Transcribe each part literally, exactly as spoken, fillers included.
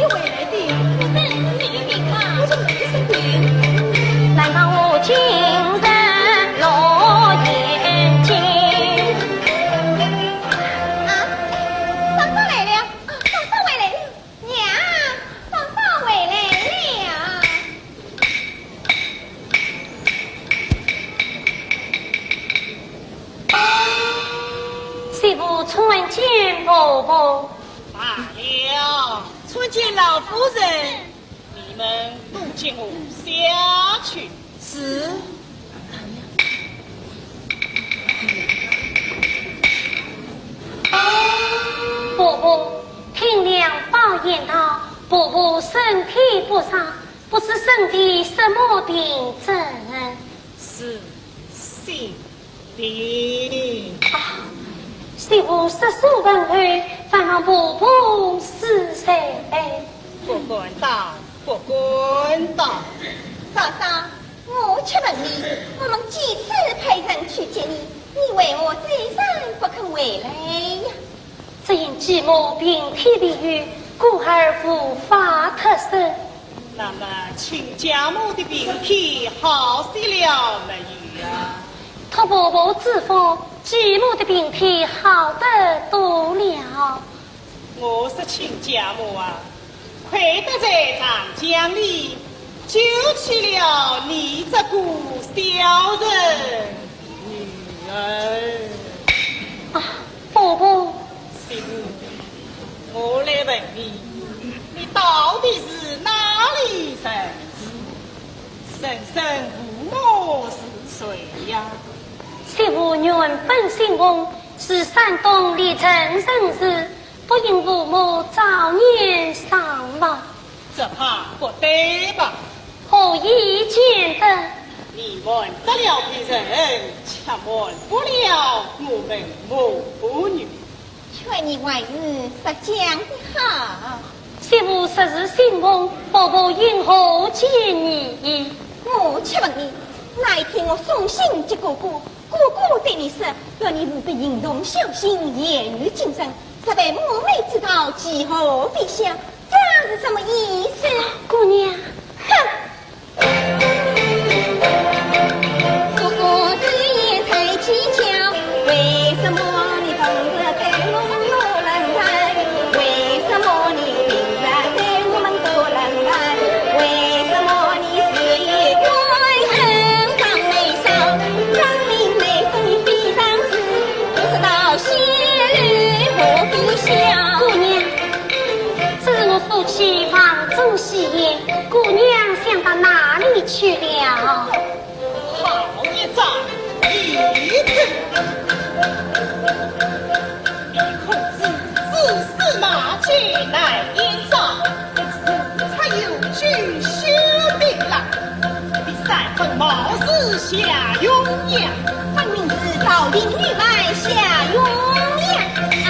回来的。夫人，你有病吗？我怎么没生病？啊，嫂嫂来了，啊，嫂嫂回来了，娘，嫂嫂回来了。媳妇参见婆婆。罢了，参见老夫人。 你们都跟我下去。是。婆婆，听娘宝言道，婆婆身体不适，不知生的什么病症？是心病。啊，媳妇悉数问候，还望婆婆恕罪。不敢当，不敢当。嫂嫂，我且问你，我们几次派人去接你，你为何迟迟不肯回来呀？只因继母病体未愈，故而无法脱身。那么亲家母的病体好些了没有啊？ 托婆婆之福，继母的病体好得多了。我说亲家母啊，亏得在长江里救起了你这个小人女儿。啊，婆婆。媳妇，我来问你，你到底是哪里人？ 人生父母是谁呀？媳妇原本姓洪，是山东历城人氏，不幸父母早年丧亡。这怕不对吧？何以见得？你瞒得了别人，却瞒不了我们母女。 劝你还是实讲的好。媳妇实是姓洪，婆婆因何见疑？我且问你，那一天我送信给哥哥，哥哥对你说，要你务必行动小心，言语谨慎，若被母妹知道，其祸非小，这是什么意思？姑娘。哼！ 姑娘， 这是我夫妻房中喜宴，姑娘想到哪里去了？好一张一口！你可知自是马街难掩藏，自出有句休兵郎，你三分貌似夏永阳。 分明是朝廷女犯夏永阳。哎。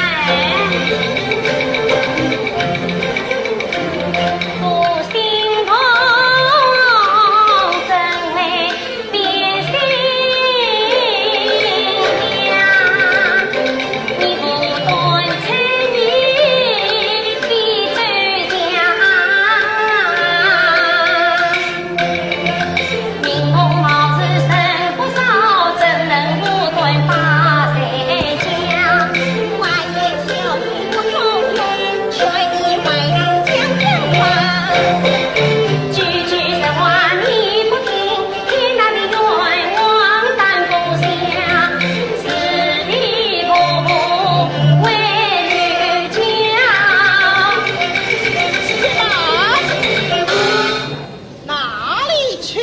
哪里去？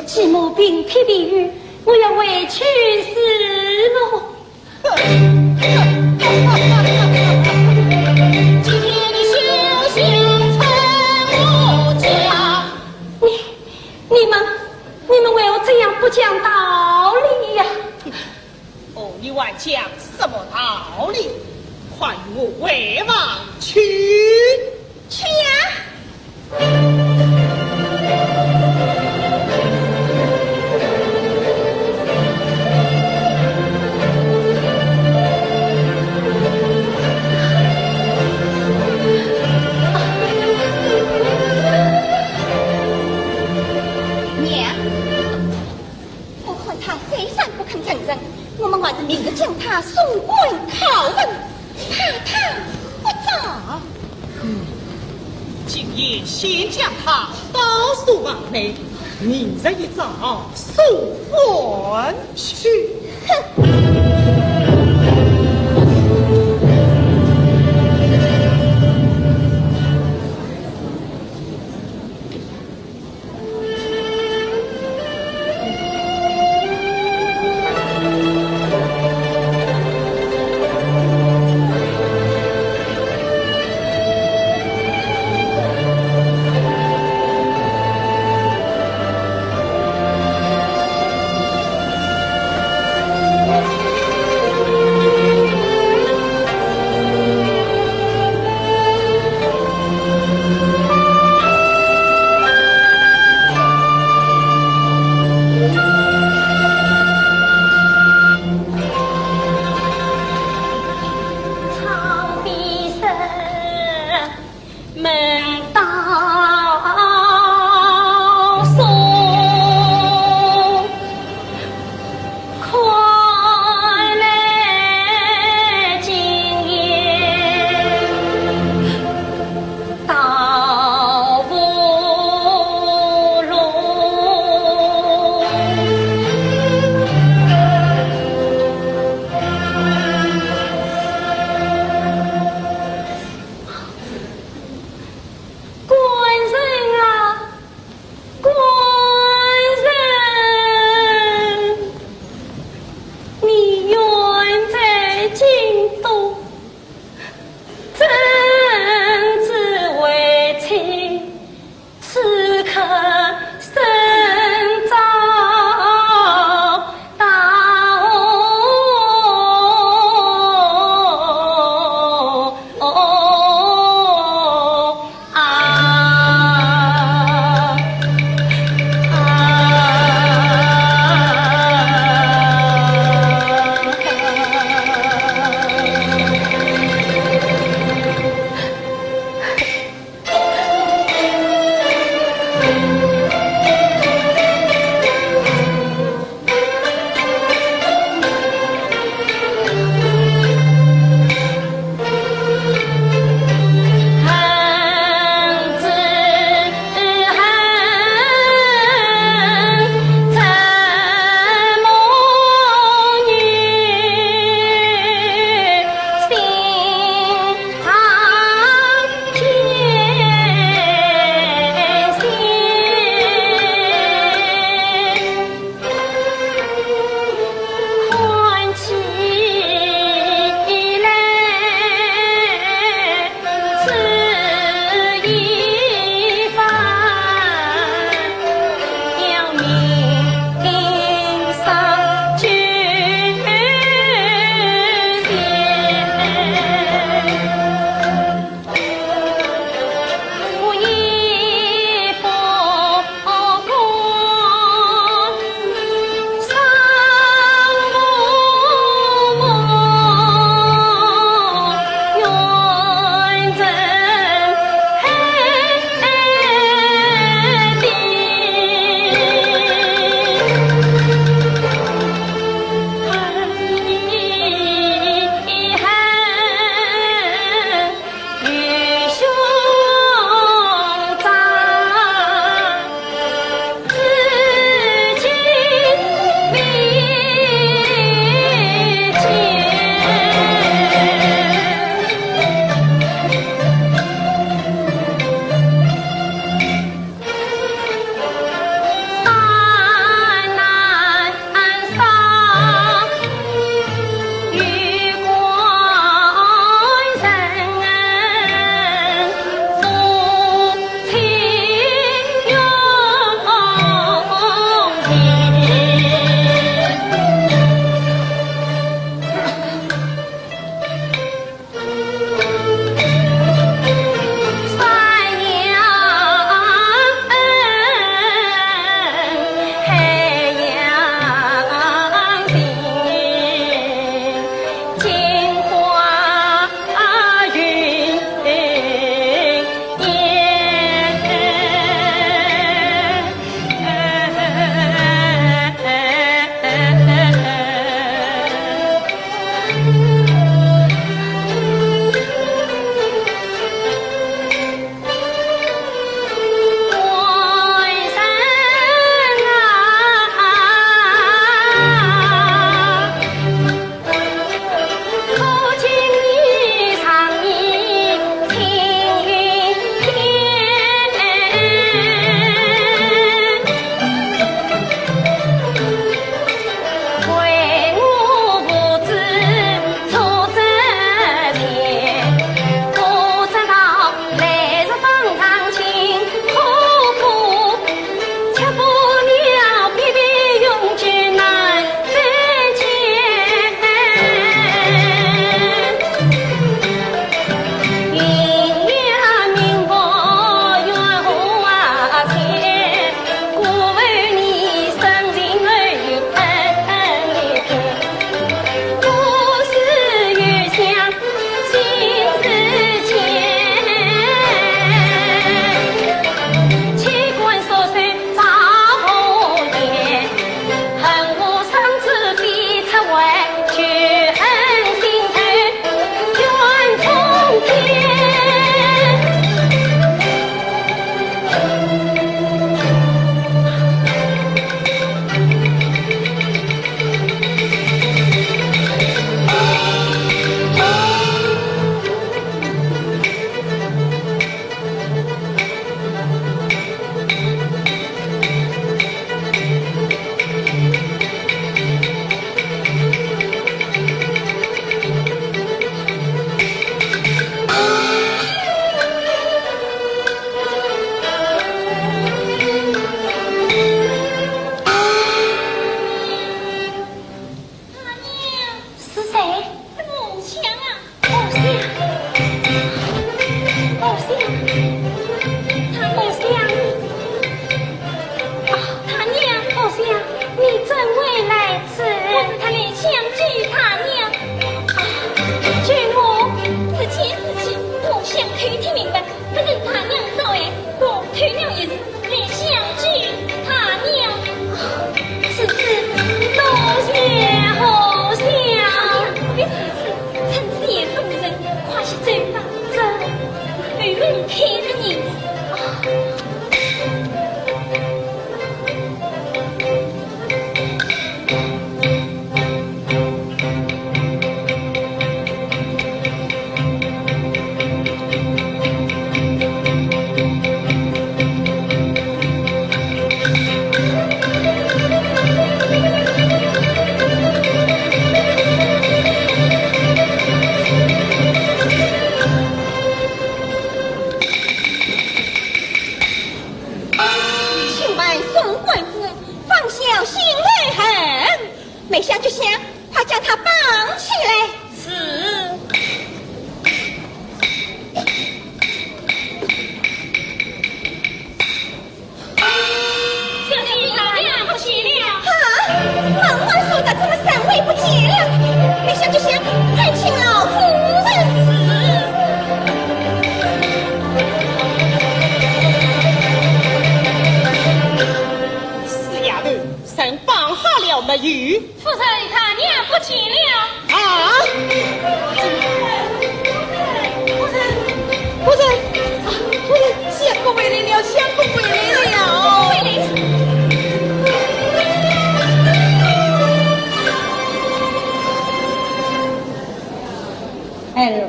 继母病体未愈，我要回去侍奉。哼！今天你休想趁我家。你，你们，你们为何这样不讲道理呀？ 哦，你还讲什么道理？快与我回房去。去呀！太太不招。嗯，今夜先将他打入房内，明日一早送还去。哼！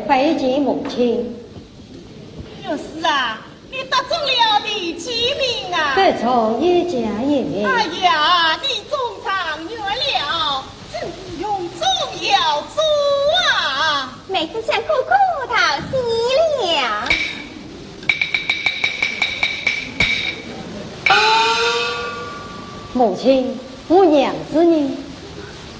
拜见母亲。玉氏啊，你得中了第几名啊？得中一甲一名。哎呀，你中状元了，真是荣宗耀祖啊！妹子向哥哥道喜了。母亲，我娘子呢？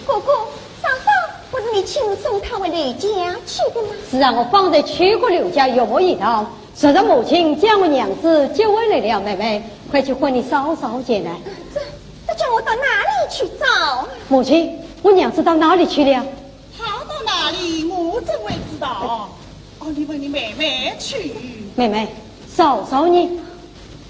哥哥，嫂嫂 不是你亲自送她回刘家去的吗？是啊，我方才去过刘家，有没一趟，说是母亲将我娘子接回来了。妹妹，快去唤你嫂嫂前来。这，这叫我到哪里去找啊？母亲，我娘子到哪里去了？她到哪里，我怎会知道？哦，你问你妹妹去。妹妹，嫂嫂呢？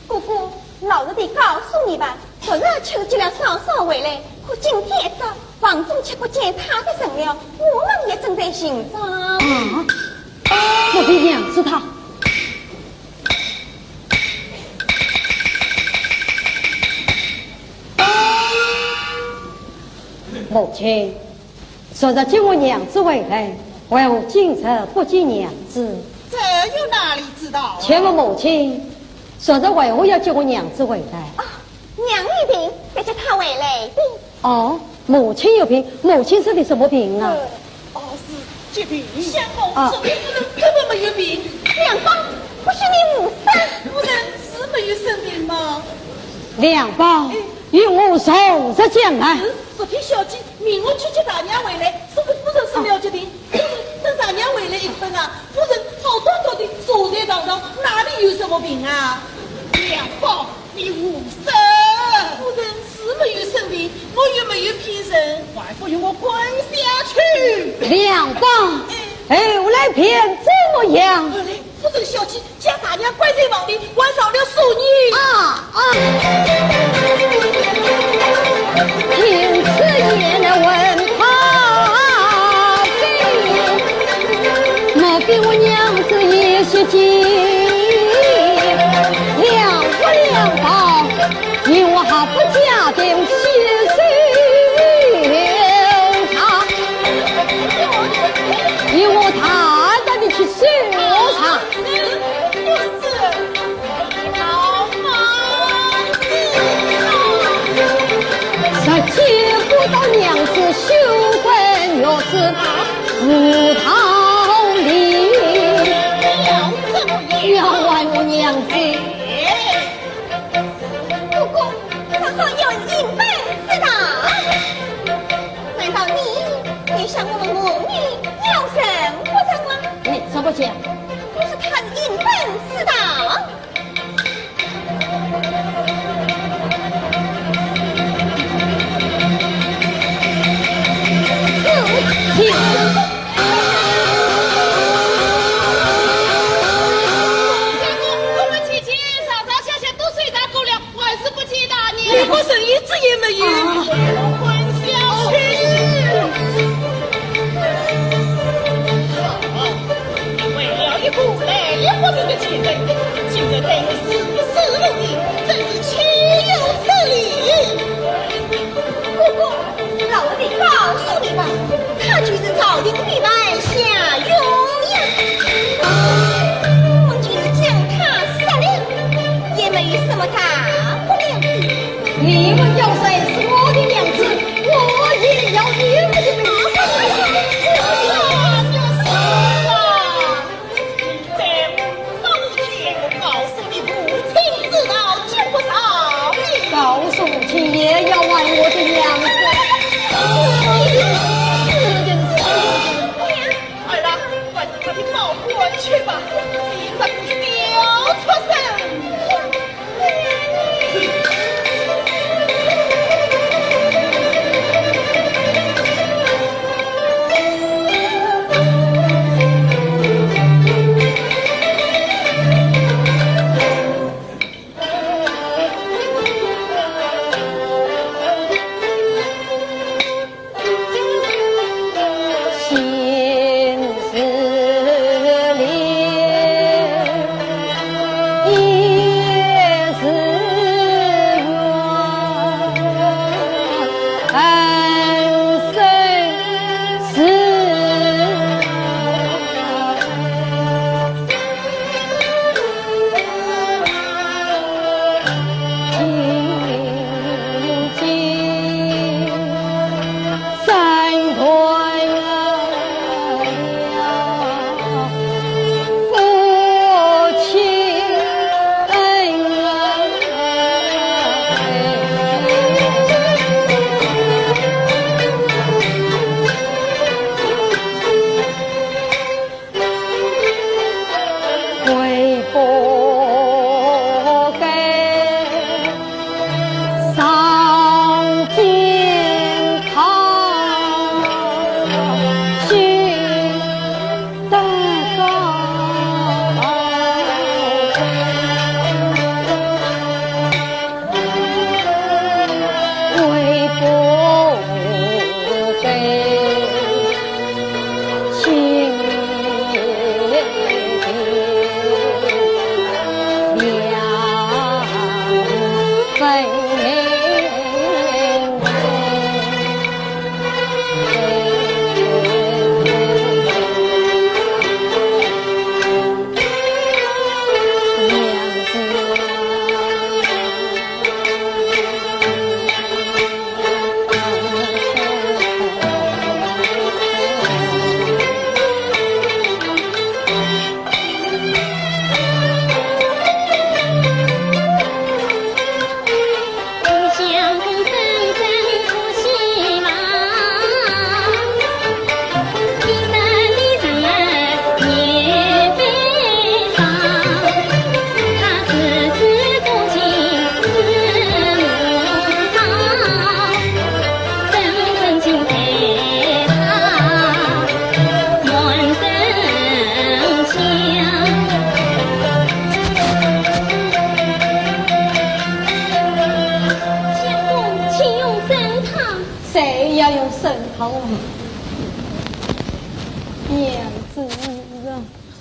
哥哥，老实地告诉你吧，昨日求接了嫂嫂回来，可今天一早，房中却不见她的人了，我们也正在寻找。啊，莫非娘子她？母亲， 昨日接我娘子回来，为何今日不见娘子？这又哪里知道啊？且问母亲，昨日为何要接我娘子回来？啊，娘有病，才接她回来的。哦，母亲有病，母亲生的什么病啊？呃，哦，是疾病。相公，啊。昨天夫人根本没有病。梁邦，不许你胡说！夫人是没有生病吗？梁邦，哎。与我从实讲来。是，昨天小姐 命我去接大娘回来，说是夫人生了疾病，夫人等大娘回来一看啊，夫人好端端地坐在床上，哪里有什么病啊？梁邦，你胡说！夫人是没有生病，我又没有骗人，还不与我滚下去！梁邦，哎。哎，我来骗怎么样？哎，夫人小姐 将大娘关在房里，关上了数年。啊，啊。听此言来问他情，莫非我娘子一息间了无良报，与我还不加点息事啊？与我大胆地去搜查。 实见不到娘子休怪玉氏无道理，冤枉我娘子。哥哥，嫂嫂有一本事道。难道你也像我们母女要人不成吗？你怎么讲？不是她一本事道。 我们姐姐常常下下都睡大觉了，还是不见大娘。你个人一只也没有。啊。混小鬼！好，为了一个来历不明的贱人，竟然对我四十五名，真是岂有此理！哥哥， 老实地告诉你吧，她就是朝廷的白下佣呀。我就是将她杀了，也没有什么大不了的。你们要杀死我的娘子，我也要与你们死！在我方天，我告诉你，无情之道绝不饶你。告诉母亲，也要还我的娘子。儿啊，快将他的宝物还去吧，你这个小畜生！ 心事里。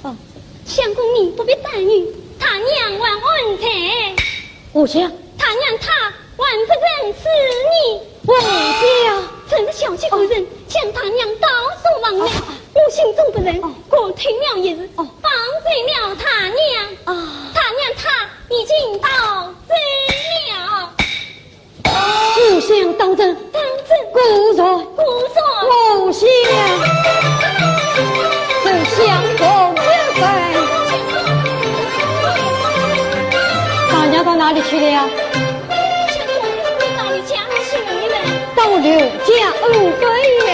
哦。相公你不必担忧，他娘还安在。我想。他娘她还不曾死呢。我想。趁着小姐无人，将他娘告诉王妹，哦。我心中不忍，哦。我推了一事，哦。放走了他娘。啊。他娘她已经逃走了。 你想当真？当真。果然。果然。我想。这相公有份。他娘到哪里去了呀？相公到你家去了。到刘家哦。对。